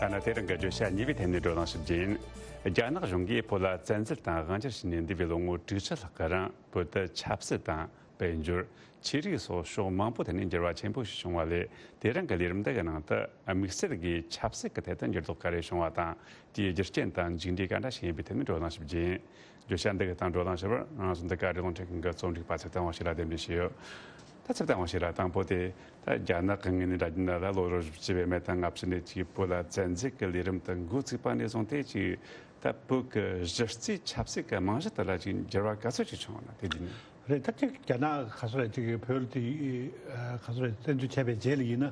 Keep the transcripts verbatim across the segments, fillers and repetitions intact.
ཐ་ན་དེ་རིང་གི་བརྗོད་བྱ་གཉིས་པའི་ཐད་ནས་བགྲོ་གླེང་ཞིབ་རྒྱས་ཡིན། རྒྱ་ནག་གཞུང་གིས་བོད་ལ་བཙན་འཛུལ་དང་དབང་སྒྱུར་བྱས་ནས་འདས་པའི་ལོ་ངོ་དྲུག་ཅུ་ལྷག་གི་རིང་བོད་དུ་ཆབ་སྲིད་དང་དཔལ་འབྱོར། ཆོས་རིག་སོགས་ཕྱོགས་མང་པོའི་ཐད་ནས་འགྱུར་བ་ཆེན་པོ་ཞིག་བྱུང་བ་ལས། དེ་རིང་གི་ལས་རིམ་འདི་གི་ནང་དུ་དམིགས་བསལ་གྱིས་ཆབ་སྲིད་ཀྱི་ཐད་དུ་འགྱུར་ལྡོག་ག་རེ་བྱུང་བ་དང་། དེའི་རྒྱུ་རྐྱེན་དང་མཇུག་འབྲས་ག་འདྲ་ཞིག་ཡིན་པའི་ཐད་ནས་བགྲོ་གླེང་ཞིབ་རྒྱས་ཡིན། བརྗོད་བྱ་འདི་གི་སྟེང་བགྲོ་གླེང་ཞུ་བར་ང་ཚོ་འདི་ག་རི་ལུང་འཕྲིན་ཁང་གི་རྩོམ་སྒྲིག་པ་ཚེ་བརྟན་དབང་ཕྱུག་ལགས་གདན་འདྲེན་ཞུས་ཡོད། ད་ཚེ་བརྟན་དབང་ཕྱུག་ལགས། དང་པོ་དེ་ད་རྒྱ་ནག་གི་ངོས་ནས་འདྲ་རྒྱུ་ན་ད་ལོ་རབས་བཅུ་བའི་མེ་སྟག་ལྔ་བཅུ་ནས་ཅིག་བོད་ལ་བཙན་འཛུལ་གྱི་ལས་རིམ་དུ་འགོ་བཙུགས་པ་ནས་བཟུང་སྟེ། ཅིག་ད་བོད་ཀྱི་གཞི་རྩའི་ཆབ་སྲིད་ཀྱི་རྨང་གཞི་དེ་ལ་ཅིག་འགྱུར་བ་ག་ཚོད་ཅིག་བྱུང་བ་ན་དེ་འདི་ནི། རེད། ད་ཅིག་རྒྱ་ནག་ག་ཚོད་རེད། ཅིག་བོད་དེ་ག་ཚོད་རེད། བཙན་འཛུལ་བྱས་པའི་རྗེས་ལ་ཡིན་ན་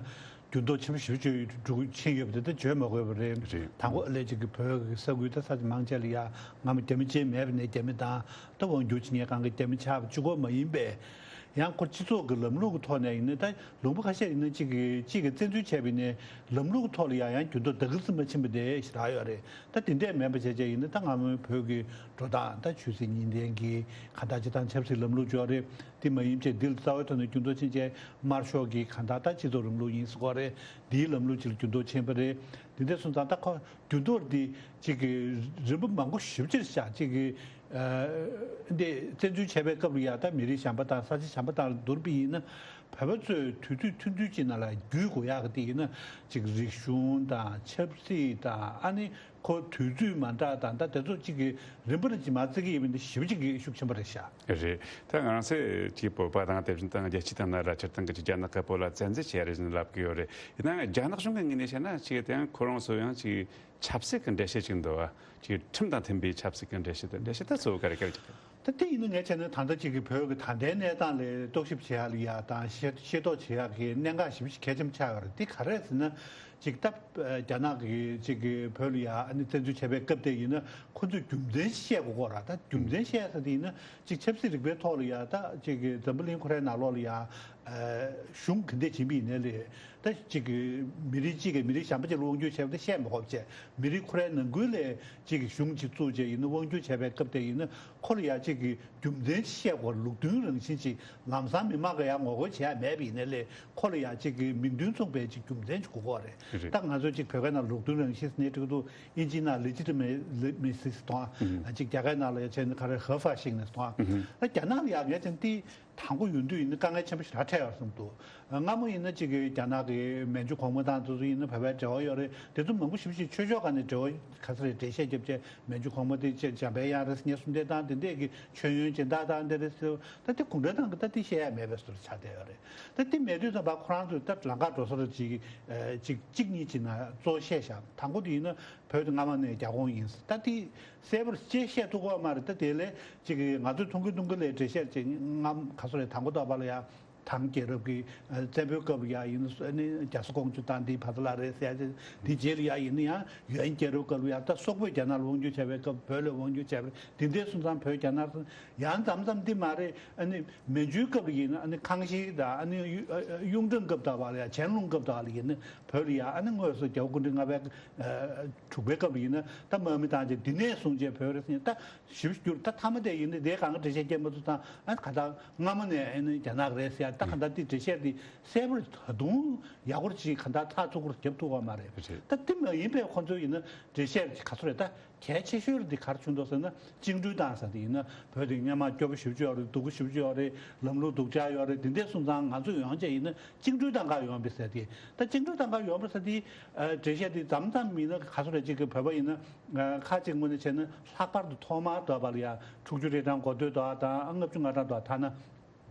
འགྱུར་ལྡོག་ཆེན་པོ་ཞེ་པོ་ཅིག་འགྲོ་ཕྱིན་ཡོད་པ་དེ་ད་བརྗོད་མ་དགོས་པ་རེད། རེད། དང་པོ་ལས་ཅིག་གི་བོད་ཀྱི་ས་ཁུལ་ད་ས་ཆ་མང་ཆེ་ལ་ཡ་སྔ་མོ་རྒྱ་མི་རྗེས་མེད་པ་ནས་རྒྱ་མི་དང་ད་དབང་སྒྱུར་བྱེད་མཁན་གང་གི་རྒྱ་མི་ཆགས་པ་གཅིག་པོ་མ་ཡིན་པས། ཡང་ཁོ་སྤྱི་ཚོགས་ཀྱི་ལམ་ལུགས་ཀྱི་ཐོག་ནས་ཡིན་ན་ད་ལུང་པ་ཁ་ཤས་ཡིན་ན་གཅིག་གི་གཅིག་གི་བཙན་འཛུལ་བྱས་པ་ཡིན་ནའི་ལམ་ལུགས་ཀྱི་ཐོག་ལ་ཡང་ཡང་འགྱུར་ལྡོག་ད་ག་ཙམ་མ་ཕྱིན་པ་དེ་ཞེ་དྲག་ཡོད་རེད། ད་དེ་འདྲས་མེད་པ་བྱས་བྱས་ཡིན་ན་ད་སྔ་མོའི་བོད་ཀྱི་འགྲོ་སྟངས་ད་ཆོས་སྲིད་གཉིས་ལྡན་གྱི་གང་ལྟར་སྤྱི་བཏང་ཆབ་སྲིད་ལམ་ལུགས་ཅིག་ཡོད་རེད། དེ་མ་ཡིན་བྱས་འདི་ལ་རྩ་བའི་ཐོག་ནས་འགྱུར་ལྡོག་ཕྱིན་བྱས་དམར་ཤོག་གི་གང་ལྟར་ད་སྤྱི་ཚོགས་རིང་ལུགས་ཡིན་ཟེར་གྱི་ཡོད་རེད། འདིའི་ལམ་ལུགས་ཅིག་ལ་འགྱུར་ལྡོག་ཕྱིན་པ་རེད། དེ་འདྲས་སོང་ཙང་ད་ཁོ་འགྱུར་ལྡོག་འདི་གཅིག་གི་རིམ་པ་མང་པོ་ཞེ་པོ་ཅིག་བཞག་གཅིག་གི་འདི་བཙན་འཛུལ་བྱས་པའི་སྐབས་ལ་ཡ་ད་མི་རིགས་གཞན་པ་དང་ས་ཆ་གཞན་པ་དང་ལ་བསྡུར་བ་ཡིན་ན། བོད་པ་ཚོས་དུས་ཚོད་ཐུང་ཐུང་ཅིག་ནང་ལ་བརྒྱུད་དགོས་ཡག་གི་དེ་ཡིན་ན་ཅིག་རིག་གཞུང་དང་ཆབ་སྲིད་དང་ཨ་ནི་ཁོ་དུས་ཚོད་མ་འདྲ་དང་ད་དེ་ཚོ་གཅིག་གི་རིམ་པ་ལ་ཅིག་མར་བརྩི་གི་ཡོད་པ་འདི་ཞེ་པོ་ཅིག་གི་ཤུགས་ཆེན་པོ་རེད་ཤག་རེད། ད་ང་རང་ཚོས་ཅིག་བོད་པ་དང་དེ་བཞིན་དུ་རྒྱལ་སྤྱི་དང་ན་ར་སྤྱིར་བཏང་གི་ཅིག་རྒྱ་ནག་གིས་བོད་ལ་བཙན་འཛུལ་བྱས་རེད་ཟེར་ནས་ལབ་ཀྱི་ཡོད་རེད། ཡིན་ནའང་རྒྱ་ནག་གཞུང་གི་ངོས་ནས་བཤད་ན་ཅིག་དེ་ཡང་ཁོ་རང་ཚོ་ཡང་ཅིག་ཆབ་སྲིད་ཀྱི་འགྲེལ་བཤད་ཅིག་འདུག་བ། ཅིག་ཁྲིམས་དང་མཐུན་པའི་ཆབ་སྲིད་ཀྱི་འགྲེལ་བཤད་དེ་འགྲེལ་བཤད་ད་གཙོ་བོ་ག་རེ་ག་རེ་ཅིག་ད་དེ་ཡིན་ན་ངས་བྱས་ན་ད་ལྟ་ཅིག་གི་བོད་ཀྱི་ད་ལྟའི་གནས་སྟངས་ལ་རྟོག་ཞིབ་བྱེད་ཡག་ལ་ཡ་དང་ཤེས་ཤེས་རྟོགས་བྱེད་ཡག་གི་གནད་འགག་ཞེ་པོ་ཅིག་གལ་ཆེན་པོ་ཆགས་ཡོད་རེད། དེ་ག་རེ་རེད་ཟེར་ན་ཅིག་ད་རྒྱ་ནག་གི་ཅིག་གི་བོད་ལ་ཡ་ཨ་ནི་བཙན་འཛུལ་བྱས་པའི་སྐབས་དེ་ཡིན་ན་ཁོ་ཚོས་རྒྱུ་མཚན་བཤད་དགོས་ཀྱི་ཡོད་རེད། ད་རྒྱུ་མཚན་བཤད་ས་དེ་ཡིན་ན་ཅིག་ཆབ་སྲིད་རིག་པའི་ཐོག་ལ་ཡ་ད་ཅིག་གི་འཛམ་བུ་གླིང་ཁོ་རའི་ནང་ལོགས་ལ་ཡ་གཞུང་ག་འདྲས་བྱེད་པ་ཡིན་ནའི་ལས། ད་གཅིག་གི་མི་རིགས་གཅིག་གིས་མི་རིགས་གཞན་པ་གཅིག་ལ་དབང་སྒྱུར་བྱས་པ་དེ་བཤད་མ་དགོས་པ་བྱས། མི་རིགས་ཁོ་རའི་ནང་ཁུལ་ལ་གཅིག་གི་གཞུང་གཅིག་བཙུགས་བྱས་ཡིན་ན་དབང་སྒྱུར་བྱས་པའི་སྐབས་དེ་ཡིན་ན་ཁོ་ལ་ཡ་གཅིག་གི་རྒྱུ་མཚན་ཅིག་བཤད་དགོས། ལུགས་མཐུན་རང་བཞིན་ཅིག་ལམ་སང་མི་མང་གིས་ཡ་ངོ་རྒོལ་བྱེད་ཡ་མེད་པ་ཡིན་ནའི་ལས་ཁོ་ལ་ཡ་གཅིག་གི་མིང་དོན་མཚུངས་པའི་གཅིག་རྒྱུ་མཚན་ཅིག་དགོས་ཀྱི་ཡོད་རེད། རེད། ད་ང་ཚོས་གཅིག་བོད་སྐད་ནང་ལུགས་མཐུན་རང་བཞིན་ཟེར་ནའི་འགྲིག་གི་འདུག་ཨིན་ཇིའི་ནང་legitimacy་ཟེར་དང་། ཨ་གཅིག་རྒྱ་སྐད་ནང་ལ་ཡ་བྱས་ན་ག་རེ་ཧེ་ཧྥ་ཤིང་ནས་དང་། ཨ་རྒྱ་ནག་ལ་ཡ་ངས་བྱས་ན་དེ། དང་པོ་ཡོང་དུས་ཡིན་ན་དཀའ་ངལ་ཆེན་པོ་ཞིག་ར་འཕྲད་ཡོད་བསམ་འདུག་སྔ་མོ་ཡིན་ན་གཅིག་གི་རྒྱ་ནག་གི་མན་ཇུ་གོང་མ་དང་དེ་ཚོ་ཡིན་ན་བོད་པའི་འབྲེལ་བ་ཡོད་རེད། དེ་ཚོ་མང་པོ་ཞེ་པོ་ཞིག་ཆོས་ཕྱོགས་སྒང་ནས་འབྲེལ་བ་ག་ཚོད་རེད་འགྲེལ་བཤད་བརྒྱབ་བྱས་མན་ཇུ་གོང་མ་དེ་ཅིག་འཇམ་དཔལ་དབྱངས་རེད་ཟེར་མཁན་གསུང་དེ་དང་དེ་འདྲས་ཀྱི་མཆོད་ཡོན་སྦྱིན་བདག་དང་དེ་རེད་ཟེར། ད་དེ་གུང་ཁྲན་ཏང་གི་ད་དེ་བཤད་ཡ་མེད་པའི་བཟོ་འདྲ་ཆགས་བསྡད་ཡོད་རེད། ད་དེ་མེད་དུས་ཙམ་པ་ཁོ་རང་ཚོས་ད་ལམ་ཁ་འགྲོ་ས་རེད་ཅིག་ཅིག་གཅིག་གཉིས་ཅིག་ན་གཙོ་བོ་བཤད་བཞག་དང་པོ་དེ་ཡིན་ན་བོད་དེ་སྔ་མ་ནས་རྒྱ་ཁོངས་ཡིན་ཟེར། ད་དེ་གསལ་པོར་ཅིག་བཤད་ཐུབ་ཀྱི་ཡོད་མ་རེད། ད་དེ་ལས་ཅིག་གི་ང་ཚོས་མཐོང་གི་མཐོང་གི་ལས་འགྲེལ་བཤད་ཅིག་སྔ་མ་ག་ཚོད་རེད། དང་པོ་ཐོག་པ་ལ་ཡ་དང་རྒྱལ་རབས་ཀྱི་བཙན་པོའི་སྐབས་ལ་ཡ་ཡིན་ན་ནི་རྒྱ་བཟའ་ཀོང་ཇོ་དང་དེའི་བར་དུ་ལ་རེད་ཟེར་ཡ་ཅིག་དེ་རྗེས་ལ་ཡ་ཡིན་ན་ཡང་ཡུན་རྒྱལ་རབས་སྐབས་ལ་ཡ་ད་སོག་པོས་རྒྱ་ནག་ལ་དབང་སྒྱུར་བྱས་པའི་སྐབས་བོད་ལ་དབང་སྒྱུར་བྱས་པ་རེད། དེ་འདྲས་སོང་ཙང་བོད་རྒྱ་ནག་ཡང་མཚམས་མཚམས་འདི་མ་རེད། ཨ་ནི་མན་ཇུའི་སྐབས་ལ་ཡིན་ན་ཨ་ནི་ཁང་ཞིང་དང་ཨ་ནི་གཡུ་གཡུང་ཀྲུང་སྐབས་དང་བ་ལ་ཡ་ཆན་ལུང་སྐབས་དང་བ་ལ་ཡིན་ན་བོད་ལ་ཡ་ཨ་ནི་དངོས་སུ་རྒྱལ་བ་སྐུ་ཕྲེང་ལྔ་པའི་དྲུག་པའི་སྐབས་ལ་ཡིན་ན་ད་དམག་མི་བཏང་རྗེས་འདི་ནས་བཟུང་རྗེས་བོད་རེད་ཟེར་ནས་ད་ཞིབ་བསྒྱུར་ད་མཐའ་མ་དེ་ཡིན་ན་དེ་གང་ག་འགྲེལ་བཤད་སྐྱེལ་མ་ཐུབ་ཙང་ཨ་ནི་ག་ད་སྔ་མོ་ནས་ཨ་ནི་རྒྱ་ནག་རེད་ཟེར་ཡ་ད་ག་ད་དེ་འགྲེལ་བཤད་དེ་གསལ་པོར་ད་དུང་ཡག་པོར་ཅིག་ག་ད་ཚགས་ཚུད་པོར་རྒྱབ་ཐུབ་པ་མ་རེད། ད་དེ་མ་ཡིན་པའི་ཁོང་ཚོ་ཡིན་ན་འགྲེལ་བཤད་ག་ཚོད་རེད་ད། གལ་ཆེ་ཤོས་འདི་ག་རེ་བྱུང་འདུག་ཟེར་ན་བཅིངས་འགྲོལ་བཏང་ས་དེ་ཡིན་ན་བོད་དེ་སྔོན་མ་སྐྱོ་པོ་ཞེ་པོ་ཅིག་ཡོད་རེད། སྡུག་པོ་ཞེ་པོ་ཅིག་ཡོད་རེད། ལམ་ལུགས་སྡུག་ཅག་ཡོད་རེད། དེ་འདྲས་སོང་ཙང་ང་ཚོ་ཡོང་བྱས་ཡིན་ན་བཅིངས་འགྲོལ་བཏང་ག་ཡོང་བ་ཟེར་དེ། ད་བཅིངས་འགྲོལ་བཏང་ག་ཡོང་བ་ཟེར་དེ་འགྲེལ་བཤད་དེ་མཚམས་མཚམས་ཡིན་ན་ག་ཚོད་རེད། གཅིག་གི་བོད་པ་ཡིན་ན་ཁ་ཅིག་ངོས་ནས་བྱས་ན་ལྷག་པར་དུ་ཐོག་མར་དོ་བ་ལ་ཡ་དྲུག་ཅུ་རེ་གྲངས་འགོ་སྟོད་དོ་དང་ལྔ་བཅུ་ང་གྲངས་དོ་ཐ་ན།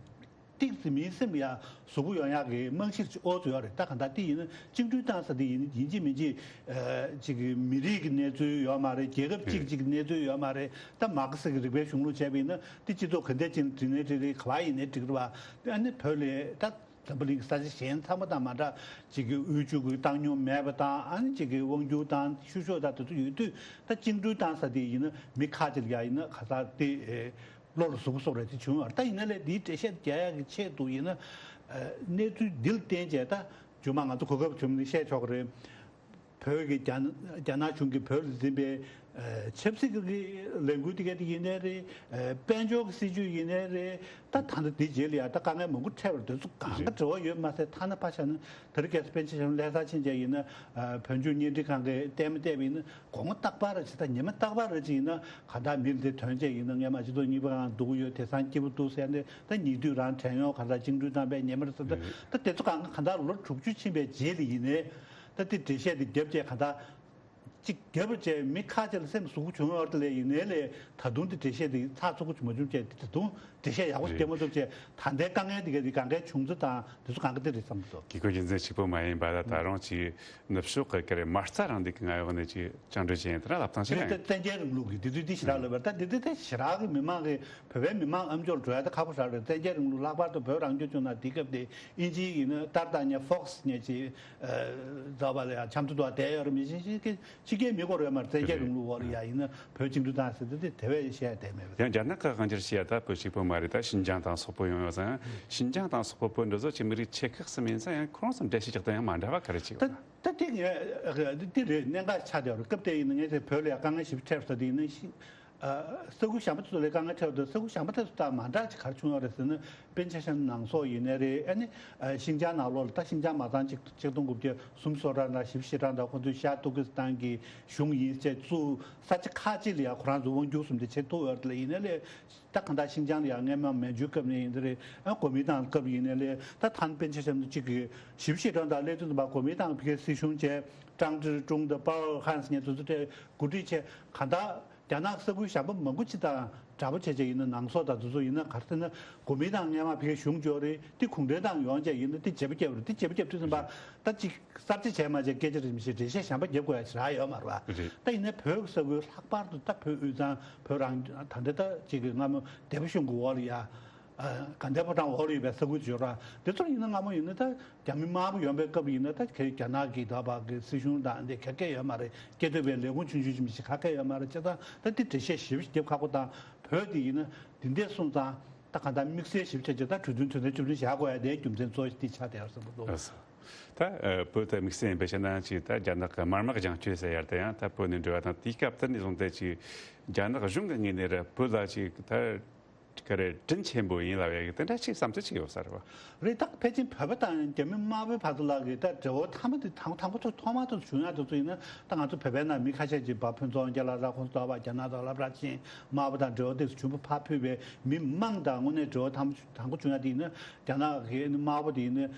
ཏིག་ཙི་མིའི་སེམས་ལ་ཡ་ཟུག་པོ་ཡོང་ཡག་གི་རྨང་གཞི་ཨོ་ཙི་ཡོད་རེད། ད་གང་ལྟར་དེ་ཡིན་ན་བཅིངས་འགྲོལ་བཏང་ས་དེ་ཡིན་ཡིན་གཅིག་མིན་གཅིག་ཅིག་གི་མི་རིགས་ཀྱི་གནས་ཚུལ་ཡོད་མ་རེད། རྒྱལ་ཁབ་གཅིག་གཅིག་གི་གནས་ཚུལ་ཡོད་མ་རེད། ད་མར་ཁེ་སི་ཀྱི་རིག་པའི་གཞུང་ལུགས་བྱས་པ་ཡིན་ན་དེ་སྤྱི་ཚོགས་ག་འདྲ་ཅིག་འགྲིག་ནའི་འགྲིག་རེད། ག་པར་ཡིན་ནའི་འགྲིག་རེད་བ། དེ་ཨ་ནི་བོད་ལ་ད་འཛམ་བུ་གླིང་གི་ས་ཆ་གཞན་ཚང་མ་དང་མ་འདྲ་ཅིག་གི་དབུལ་ཕྱུག་གི་བཏང་སྙོམས་མེད་པ་དང་ཨ་ནི་ཅིག་གི་དབང་སྒྱུར་དང་བཤུ་གཞོག་དང་དེ་ཚོ་ཡོད་དུས་ད་བཅིངས་འགྲོལ་བཏང་ས་དེ་ཡིན་ན་མི་ཁ་ཅིག་ལ་ཡ་ཡིན་ན་ག་ས་དེ། བློ་ལ་ཟུག་པོ་སོགས་རེད་དེ་བྱུང་བ་རེད། ད་ཡིན་ན་ལས་འདིའི་འགྲེལ་བཤད་རྒྱག་ཡག་གི་ཆེད་དུ་ཡིན་ན། གནས་ཚུལ་འདི་ལ་བརྟེན་བྱས་ད་མཇུག་མ་ང་ཚོ་གོ་སྐབས་བྱུང་ནས་བཤད་ཆོག་གི་རེད། བོད་ཀྱི་རྒྱ་རྒྱ་ནག་གཞུང་གིས་བོད་ལ་འཛིན་པའི་ ཆབ་སྲིད་ཀྱི་ལས་འགུལ་དེ་ག་དེ་ཡིན་ནའི་རེད། དཔལ་འབྱོར་གྱི་སྲིད་ཇུས་ཡིན་ནའི་རེད། ད་ད་ལྟ་དེ་རྗེས་ལ་ཡང་ད་དཀའ་ངལ་མང་པོ་འཕྲད་པ་རེད། དེ་ཚོ་གང་ག་འབྲེལ་བ་ཡོད་མ་ཟད། ཐ་ན་ཕར་བཞག་ན་དེ་རིང་ཁ་སང་པཎ་ཆེན་བཤམས་ལྷ་སར་ཕྱིན་བྱས་ཡིན་ན། བོད་བརྒྱུད་བརྙན་འཕྲིན་ཁང་གིས་ལྟད་མོ་བལྟས་པ་ཡིན་ན། དགོང་མོ་རྟག་པར་རེད་ཅེས་དང་ཉི་མ་རྟག་པར་རེད་ཅེས་ཡིན་ན། གང་ལྟར་མི་འདི་ཐོན་བྱས་ཡིན་ན། སྔོན་མ་སྤྱི་ཚོགས་གཉིས་པ་གང་སྡུག་ཡོད། དེང་སང་སྐྱིད་པོ་འདུག་ཟེར་ནས། ད་ཉེ་དུས་རང་བྲན་གཡོག་གང་ལྟར་བཅིངས་འགྲོལ་བཏང་བས་ཉེས་མར་ཟེར། ད་ད་དེ་ཚོ་གང་གང་ལྟར་ལོ་དྲུག་ཅུ་ཕྱིན་པའི་རྗེས་ལ་ཡིན་ནའི། ད་དེ་འགྲེལ་བཤད་དེ་རྒྱབ་བྱས་གང་ལྟར་གཅིག་རྒྱབ་བྱས་མི་ཁ་ཅིག་ལ་སེམས་ཟུག་བྱུང་ཡོད་རེད། དེ་ལས་ཡིན་ནའི་ལས་ད་དུང་དེ་འགྲེལ་བཤད་དེ་ཚགས་ཚུད་པོ་མ་བྱུང་བྱས། དེ་ད་དུང་འགྲེལ་བཤད་ཡག་པོ་རེད། རྒྱབ་མ་ཐུབ་བྱས། ད་ལྟའི་དཀའ་ངལ་དེ་ག་དེ་གང་གའི་བྱུང་ཚུལ་དང་དེ་ཚོ་གང་ག་དེ་རེད་བསམ་གྱི་འདུག་དགེ་བསྐོས་རྒྱལ་མཚན་གཅིག་པོ་མ་ཡིན་པ། ད་ད་རུང་ཅིག་ནུབ་ཕྱོགས་ཀྱི་ག་རེ་མ་རྩ་རིང་ལུགས་ཀྱི་ངང་ཡོང་ནས་ཅིག་བཅིངས་འགྲོལ་བྱས་ཡིན། དེ་ལ་ལབ་སྟངས་ཤིག་རེད། ད་བཙན་རྒྱལ་རིང་ལུགས་ཀྱི་དེ་དུས་དེ་ཞེ་དྲག་ལབ་པ་རེད། ད་དེ་དུས་དེ་ཞེ་དྲག་གི་མི་མང་གི་བོད་པའི་མི་མང་ཨམ་ཅོག་འགྲོ་ཡ་ད་ཁག་པོ་ཞེ་དྲག་རེད། བཙན་རྒྱལ་རིང་ལུགས་ལྷག་པར་དུ་བོད་རང་སྐྱོང་ལྗོངས་ནང་དེ་སྐབས་དེ་ཨིན་ཇིའི་ཡིན་ན་ཏར་ཏར་ཉེ་ཧྥོག་སི་ཉེ་ཅིག་རྫ་བ་ལ་ཡང་འཆམ་མཐུན་དུ་བསྡད་ཡོད་རེད། མི་ཤེས་ཤེས་ཀྱི་ཕྱི་རྒྱལ་མི་སྐོར་ཡོད་མ་རེད། བཙན་རྒྱལ་རིང་ལུགས་འོག་ལ་ཡ་ཡིན་ན་བོད་བཅིངས་འགྲོལ་བཏང་ཟེར་དེ་དེ་དེ་བས་བཤད་བསྡད་མེད་པ་རེད། ཡང་རྒྱ་ནག་གི་དབང་སྒྱུར་བྱེད་ཡ་ད་བོད་གཅིག་པོ་མ་རེད། ད་ཤིན་ཅང་དང་སོག་པོ་ཡོང་ཡོད་ཙང་། ཤིན་ཅང་དང་སོག་པོ་བོད་འདི་ཚོ་ཆེད་མི་རིགས་ཆེ་ཁག་གསུམ་ཡིན་ཙང་། ཡང་ཁོ་རང་ཚོ་འགྲེལ་བཤད་རྒྱག་སྟངས་ཡང་མ་འདྲ་བ་ག་རེ་བྱེད་ད་ཡོད་ན། ད་དེ་ངས་དེ་རེད། གནད་འགག་ཆགས་བསྡད་ཡོད་རེད། སྐབས་དེ་ཡིན་ན་ངས་དེ་བོད་ལ་ཡང་དཀའ་ངལ་ཞིབ་འཕྲད་ས་དེ་ཡིན་ན་ཤི། ས་ཁུལ་གཞན་པ་དེ་ཚོ་ལ་དཀའ་ངལ་འཕྲད་དུས། ས་ཁུལ་གཞན་པ་དེ་ཚོ་དང་མ་འདྲ་ཅིག་ག་རེ་བྱུང་ཡོད་རེད་ཟེར་ན། པཎ་ཆེན་བཤམས་ནང་སོག་ཡིན་ནའི་རེད། ཨ་ནི་ཤིན་ཅང་ནང་ལོགས་ལ་ད་ཤིན་ཅང་མ་ཚང་གཅིག་གཅིག་སྟོང་དགུ་བརྒྱ་སུམ་ཅུ་སོ་གྲངས་དང་བཞི་བཅུ་ཞེ་གྲངས་དང་ཁོང་ཚོའི་ཤར་ཏུར་ཀི་སི་ཐན་གྱི་གཞུང་ཡིན་ཅེས་བཙུགས། ས་ཆ་ཁག་ཅིག་ལ་ཡང་ཁོ་རང་ཚོ་དབང་སྒྱུར་གསུམ་དེ་བྱེད་ཐུབ་ཡོད་རེད། ལ་ཡིན་ནའི་ལས་ད་གང་ལྟར་ཤིན་ཅང་ལ་ཡང་སྔོན་མ་མན་ཇུའི་སྐབས་ནས་ཡིན་ནའི་རེད། ཨ་གོ་མིན་ཏང་སྐབས་ཡིན་ནའི་ལས། ད་ཐང་པཎ་ཆེན་བཤམས་གཅིག་གི་བཞི་བཅུ་ཞེ་གྲངས་དང་སླེབས་དུས་ཙམ་པ་གོ་མིན་ཏང་ཕ་གིའི་སྲིད་གཞུང་བྱས། ཀྲང་ཀྲི་ཀྲུང་དང་པའོ་ཧན་སི་ཉེ་དུ་ཚོ་གྲས་གོ་སྒྲིག་བྱས། གང་ལྟར་རྒྱ་ནག་ས་ཁུལ་གཞན་པ་མང་པོ་ཅིག་དང་འདྲ་པོ་བྱས་བྱས་ཡིན་ན། ནང་སོག་དང་དེ་ཚོ་ཡིན་ན། ག་རེ་ཟེར་ན་གོ་མིན་ཏང་སྔོན་མ་ཕ་གིའི་གཞུང་བྱས་རེད། དེ་གུང་ཁྲན་ཏང་ཡོང་བྱས་ཡིན་ན་དེ་བརྗེ་པོ་བརྒྱབ་རེད། དེ་བརྗེ་པོ་བརྒྱབ་དུས་ཙམ་པ་ད་ཅིག་གསར་བརྗེ་བྱས་མ་བྱས་སྐད་ཆ་རེད། མི་ཤེས། འགྲེལ་བཤད་གཞན་པ་རྒྱབ་དགོས་ཡ་ཞེ་དྲག་ཡོད་མ་རེད་པ། རེད། ད་ཡིན་ནའི་བོད་ཀྱི་ས་ཁུལ་ལྷག་པར་དུ་ད་བོད་དབུས་གཙང་བོད་རང་ད་ལྟ་ད་ཅིག་གི་སྔ་མོ་སྡེ་པ་གཞུང་གི་འོག་ལ་ཡ། ཨ་དགའ་ལྡན་ཕོ་བྲང་འོག་ལ་ཡོད་པའི་ས་ཁུལ་བརྗོད་ར། དེ་ཚོར་ཡིན་ན་སྔ་མོ་ཡིན་ན་ད་རྒྱ་མི་དམར་པོ་ཡོང་པའི་སྐབས་ཡིན་ན་ད་ག་རྒྱ་ནག་གི་ད་བར་གི་སྲིད་གཞུང་དང་འདི་ག་གེ་ཡོད་མ་རེད། སྐད་འདོད་པའི་ལས་ཁུངས་ཆུང་ཆུང་ཅིག་མི་ཞིག་ག་གེ་ཡོད་མ་རེད། བྱས་ཙང་ད་འདི་འགྲེལ་བཤད་ཞིབ་རྒྱབ་ཁག་པོ་དང་། བོད་འདི་ཡིན་ན་འདི་འདྲས་སོང་ཙང་ད་གང་ལྟར་དམིགས་བསལ་ཞིབ་བྱས་བྱས་ད་གྲོས་མཐུན་དོན་ཚན་བཅུ་བདུན་བཞག་དགོས་ཡ་དེའི་རྒྱུ་མཚན་གཙོ་བོ་འདི་ཆགས་བསྡད་ཡོད་བསམ་གྱི་འདུག་ད་བོད་དུ་དམིགས་བསལ་ཡིན་པའི་ཆ་ནས་ཅིག་ད་རྒྱ་ནག་གི་དམར་དམག་རྒྱང་སྐྱོད་ཟེར་ཡ་དེ་ཡང་ད་བོད་ནས་འགྲོ་བ་དང་། དེའི་སྐབས་དེ་ནས་བཟུང་སྟེ་ཅིག་རྒྱ་ནག་གཞུང་གི་ངོས་ནས་ར་བོད་ལ་ཅིག་ད་ག་རེ་དྲིན་ཆེན་པོ་ཡིན་ལབ་ཡ་གི་དེ་འདྲ་ཅིག་བསམ་ཚུལ་ཅིག་ཡོད་ས་རེད་པ། རེད། ད་ཕལ་ཆེར་བོད་པ་དང་རྒྱ་མི་དམར་པོའི་བར་དུ་ལ་གི་ད་འབྲེལ་བ་མཐའ་མ་དེ་དང་དང་པོ་ཚོ་ཐོག་མ་དུ་བྱུང་ཡ་དེ་ཚོ་ཡིན་ན། ད་ང་ཚོ་བོད་པའི་ནང་མི་ཁ་ཤས་ཅིག་པ་ཕུན་ཚོགས་རྒྱ་ལ་ར་ཁོང་ཚོ་ད་བ་རྒྱ་ནག་དང་སློབ་གྲྭ་ཆེན་དམར་པོ་དང་འབྲེལ་བ་དེ་ཚོ་ཆུང་པོ་ཕར་ཕུད་པའི་མི་མང་དང་དངོས་གནས་འབྲེལ་བ་དང་དང་པོ་བྱུང་ཡ་དེ་ཡིན་ན། རྒྱ་ནག་གི་དམར་པོ་དེ་ཡིན་ན་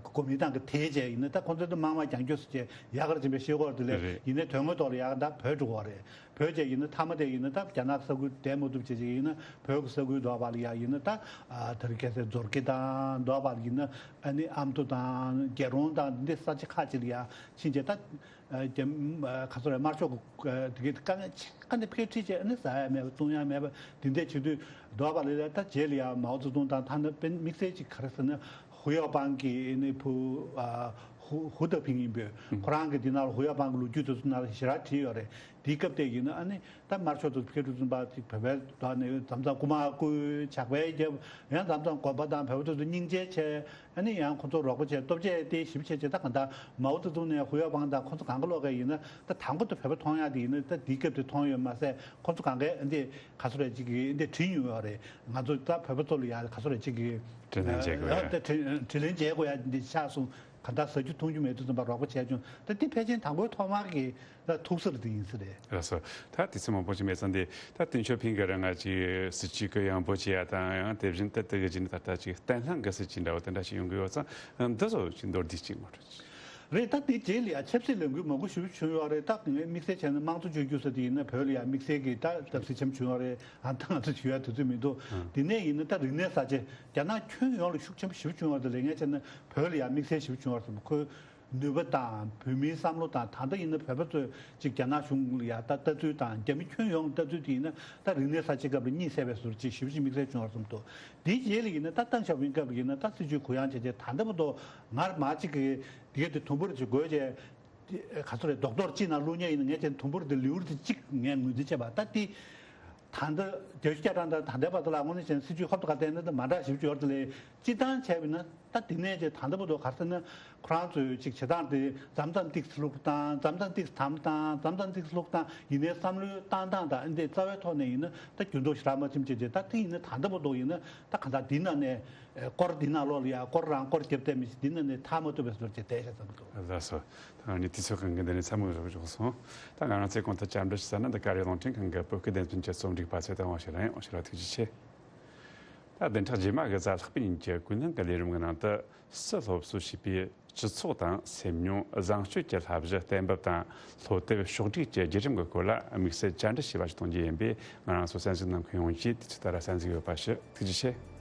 གོ་མིན་ཏང་གི་དེ་བྱས་ཡིན་ན། ད་ཁོང་ཚོ་དེ་དམར་དམག་རྒྱང་སྐྱོད་ཟེར་བྱས་ཡག་ག་རེ་བྱིན་པའི་ཤེས་སྐོར་དེ་ལས། རེད། ཡིན་ནའི་དོན་དངོས་ཐོག་ལ་ཡག་ག་ད་བོད་འགྲོ་བ་རེད། བོད་ཅེས་ཡིན་ན་མཐའ་མ་དེ་ཡིན་ན་ད་རྒྱ་ནག་ས་ཁུལ་བསྡད་མ་ཐུབ་ཅེས་ཅིག་ཡིན་ན། བོད་ཀྱི་ས་ཁུལ་འདྲ་བ་ལ་ཡ་ཡིན་ན་ད་ཨ་དེ་རིང་ཁ་སང་མཛོར་དཀར་དང་འདྲ་བ་ལ་ཡིན་ན། ཨ་ནི་ཨ་མདོ་དང་རྒྱལ་རོང་དང་འདི་ས་ཆ་ཁག་ཅིག་ལ་ཡ་ཕྱིན་ཆད་ད་ཨ་རྒྱ་ཨ་ག་ཚོད་རེད། དམར་ཤོག་གི་ཨ་དེ་གའི་དཀའ་ངལ་ཆེ་ཁ་ནས་ཕལ་ཁྲིད་བྱས། ཨ་ནི་ཟ་ཡ་མེད་པ་བཏུང་ཡ་མེད་པ་འདི་འདྲ་བྱེད་དུས་འདྲ་བ་ལ་ཡ། ད་རྗེས་ལ་ཡ་མའོ་ཙེ་ཏུང་དང་། ད་ནི་དཔེ་དམིགས་བསལ་ཅིག་ག་རེ་ཟེར་ན། ཧུ་ཡའོ་པང་གི་ཨ་ནི་བུ་ཨ་ཧུ་ཧུ་ཏའོ་ཕིང་ཡིན་པས། ཁོ་རང་གི་འདི་ནང་ལ་ཧུ་ཡའོ་པང་གི་ལོ་རྒྱུས་དེ་ཚོ་ནང་ལ་ཞེ་དྲག་བྲིས་ཡོད་རེད། དེའི་སྐབས་དེ་ཡིན་ན་ཨ་ནི་ད་དམར་ཤོག་ཏུ་ཕེབས་དུས་ཙམ་པ་ཅིག་བོད་པའི་དོན་ནས་མཚམས་མཚམས་རྐུ་མ་རྐུ། ཇག་པ་རྒྱབ། ཡང་མཚམས་མཚམས་དགོན་པ་དང་བོད་པ་ཚོ་སྙིང་རྗེ་བྱས། ཨ་ནི་ཡང་ཁོ་ཚོ་རོགས་པ་བྱས། སྟོབས་ཆེ་དེ་ཞིབ་བྱས་བྱས། ད་གང་ལྟར་མའོ་ཙེ་ཏུང་ནས་ཧུ་ཡའོ་པང་དང་ཁོ་ཚོ་གང་ག་ལོག་ག་ཡིན་ན། ད་དང་པོ་དུ་བོད་པ་མཐོང་ཡག་དེ་ཡིན་ན་ད་དེའི་སྐབས་དེ་མཐོང་ཡོད་མ་ཟད། ཁོ་ཚོ་གང་གས་འདི་ག་ཚོད་རེད་ཅིག་གིས་འདི་བྲིས་མྱོང་ཡོད་རེད། ང་ཚོ་ད་བོད་པ་ཚོ་ལ་ཡ་ག་ཚོད་རེད་ཅིག་གིས་དྲིན་ལན་འཇལ་དགོས་ཡ། ཨ་ད་དྲིན་དྲིན་ལན་འཇལ་དགོས་ཡ་འདི་ཆགས་སོང་། ག་འདྲ་ཟ་རྒྱུ་འཐུང་རྒྱུ་མེད་དུས་ཙམ་པ་རོགས་པ་བྱས་བྱུང་། ད་འདི་ཕལ་ཆེར་དང་པོའི་ཐོག་མར་གྱི་ད་ཐུག་ས་རེད། དེ་ཡིན་ས་རེད། ལགས་སོ། ད་དུས་ཚོད་མང་པོ་ཞིག་མེད་ཙང་འདི་ད་ཏིང་ཞོ་ཕིང་གི་རང་ང་ཅིག་སྲིད་ཇུས་ཀྱི་ཡང་པོ་བྱེད་ཡ་དང་། ཡང་དེ་བཞིན་ད་དེ་གི་རྗེས་ནས་ད་ལྟ་ཅིག་བརྟན་ལྷིང་གི་སྲིད་ཇུས་འདྲ་བོ་དེ་འདྲ་ཞིག་ཡོང་གི་ཡོད་ཙང་། འདི་ཚོ་ཅིག་མདོར་བསྡུས་ཅིག་ངོ་སྤྲོད་ཅིག་རེད། ད་དེ་རྗེས་ལ་ཡང་ཆབ་སྲིད་ལས་འགུལ་མང་པོ་ཞིག་བྱུང་ཡོད་རེད། ད་ངས་དམིགས་བསལ་བྱས་ན་དམངས་གཙོ་བཅོས་བསྒྱུར་ཟེར་དེ་ཡིན་ན་བོད་ལ་ཡང་དམིགས་བསལ་གྱི་ད་སྟབས་བདེ་ཆེན་པོ་བྱུང་ཡོད་རེད། ཨ་ད་ང་ཚོ་ཞུ་ཡ་དུས་ཚོད་མི་འདུག་ཨང་། དེ་ནས་ཡིན་ན་ད་རིག་གནས་གསར་བརྗེ། རྒྱ་ནག་ཁྱོན་ཡོངས་ལ་ཤུགས་ཆེན་པོ་ཞིག་བྱུང་ཡོད་རེད། ལས་ངན་བྱས་ན་བོད་ལ་ཡང་དམིགས་བསལ་ཞིག་བྱུང་ཡོད་རེད་བསམ། ཁོའི་ནུས་པ་དང་བོད་མིའི་བསམ་བློ་དང་། ད་ལྟ་ཡིན་ན་བོད་པ་ཚོས་ཅིག་རྒྱ་ནག་གཞུང་ལ་ཡང་ད་ལྟ་ཚུལ་དང་། རྒྱ་མི་ཁྱོན་ཡོངས་ལ་ལྟ་ཚུལ་དེ་ཡིན་ན་ད་རིག་གནས་གསར་བརྗེ་སྐབས་ལ་གཉིད་སད་པའི་བཟོ་འདྲ་ཅིག་ཞེ་པོ་ཅིག་དམིགས་བསལ་བྱུང་ཡོད་རེད་བསམ་འདུག་དེའི་རྗེས་ལ་ཡིན་ན་ད་ཏེང་ཞའོ་ཕིང་སྐབས་ལ་ཡིན་ན་ད་སྲིད་ཇུས་གུ་ཡངས་བྱས་བྱས། ད་ལྟ་བར་དུ་སྔར་མ་ཅིག་གི་དེ་ག་དེ་དུམ་བུར་ཅིག་བགོས་བྱས། དེ་ག་ཚོད་རེད། རྡོག་རྡོག་གཅིག་ནང་བླུགས་མཁན་ཡིན་ན། ངས་བྱས་ན་དུམ་བུར་དེ་ལེའུར་དེ་གཅིག་ངས་ངོས་འཛིན་བྱས་པ། ད་དེ་ད་ལྟ་བརྒྱད་ཅུ་གྱ་གྲངས་དང་ད་ལྟའི་བར་དུ་ལ་དངོས་གནས་བྱས་ན་སྲིད་ཇུས་ཧོབ་ཏེ་ག་བལྟས་ན་ད་མ་འདྲ་ཞིག་ཡོད་རེད། དེ་ལས་སྤྱིར་བཏང་བྱས་པ་ཡིན་ན་ ད་དེ་ནས་ཅིག་ད་ལྟ་བར་དུ་ག་རེ་ཟེར་ན། ཁོ་རང་ཚོའི་ཅིག་བྱེད་སྟངས་དེ་མཚམས་མཚམས་ཏིག་ཙམ་ལྷུག་བཏང་། མཚམས་མཚམས་ཏིག་ཙམ་བཏང་། མཚམས་མཚམས་ཏིག་ཙམ་ལྷུག་བཏང་། ཡིན་ནའི་བསམ་བློའི་བཏང་སྟངས་དང་འདི་རྩ་བའི་ཐོག་ནས་ཡིན་ན་ད་འགྱུར་ལྡོག་ཞེ་དྲག་མ་ཕྱིན་ཅིག་ཅིག་ད་དེ་ཡིན་ན་ད་ལྟ་བར་དུ་ཡིན་ན་ད་གང་ལྟར་འདི་ནང་ནས་སྐོར་འདི་ནང་ལོགས་ལ་ཡ་སྐོར་རང་སྐོར་རྒྱབ་བསྡད་མི་ཞིག་འདི་ནང་ནས་ཐར་མ་ཐུབ་པའི་བཟོ་འདྲ་ཅིག་བསྡད་ཤག་བསམ་གྱི་འདུག་ལགས་སོ། ད་ང་ནི་དུས་ཚོད་གང་གི་འདི་ནས་མཚམས་འཇོག་འཇོག་སོང་། ད་ང་རང་ཚོས་གོང་དུ་བཅར་འདྲི་ཞུ་ས་ནི་འདི་ཀ་རི་རླུང་འཕྲིན་ཁང་གི་བོད་སྐད་སྡེ་ཚན་གྱི་རྩོམ་སྒྲིག་པ་ཚེ་བརྟན་དབང་ཕྱུག་རང་ཡིན། དབང་ཕྱུག་ལགས་ཐུགས་རྗེ་ཆེ། ད་བདུན་ཕྲག་རྗེས་མ་གི་གཟའ་ལྷག་པའི་ཉིན་གྱི་ཀུན་གླེང་གི་ལས་རིམ་གྱི་ནང་དུ། སུ་སློབ་གསོ་བྱས་པའི་སྤྱི་ཚོགས་དང་སེམས་མྱོང་། བཟང་སྤྱོད་ཀྱི་བསླབ་གཞི་གཏན་འབེབས་དང་། སློབ་དེབ་ཕྱོགས་སྒྲིག་གི་བརྒྱུད་རིམ་གྱི་སྐོར་ལ་དམིགས་བསལ་བཅར་འདྲི་བྱས་པ་ཞིག་གཏོང་རྒྱུ་ཡིན་པས། ང་རང་ཚོ་གསན་གཟིགས་གནང་མཁན་ཡོངས་ཀྱིས་དུས་ཚོད་ལྟར་གསན་གཟིགས་ཡོད་པ་ཞུ། ཐུགས་རྗེ་ཆེ།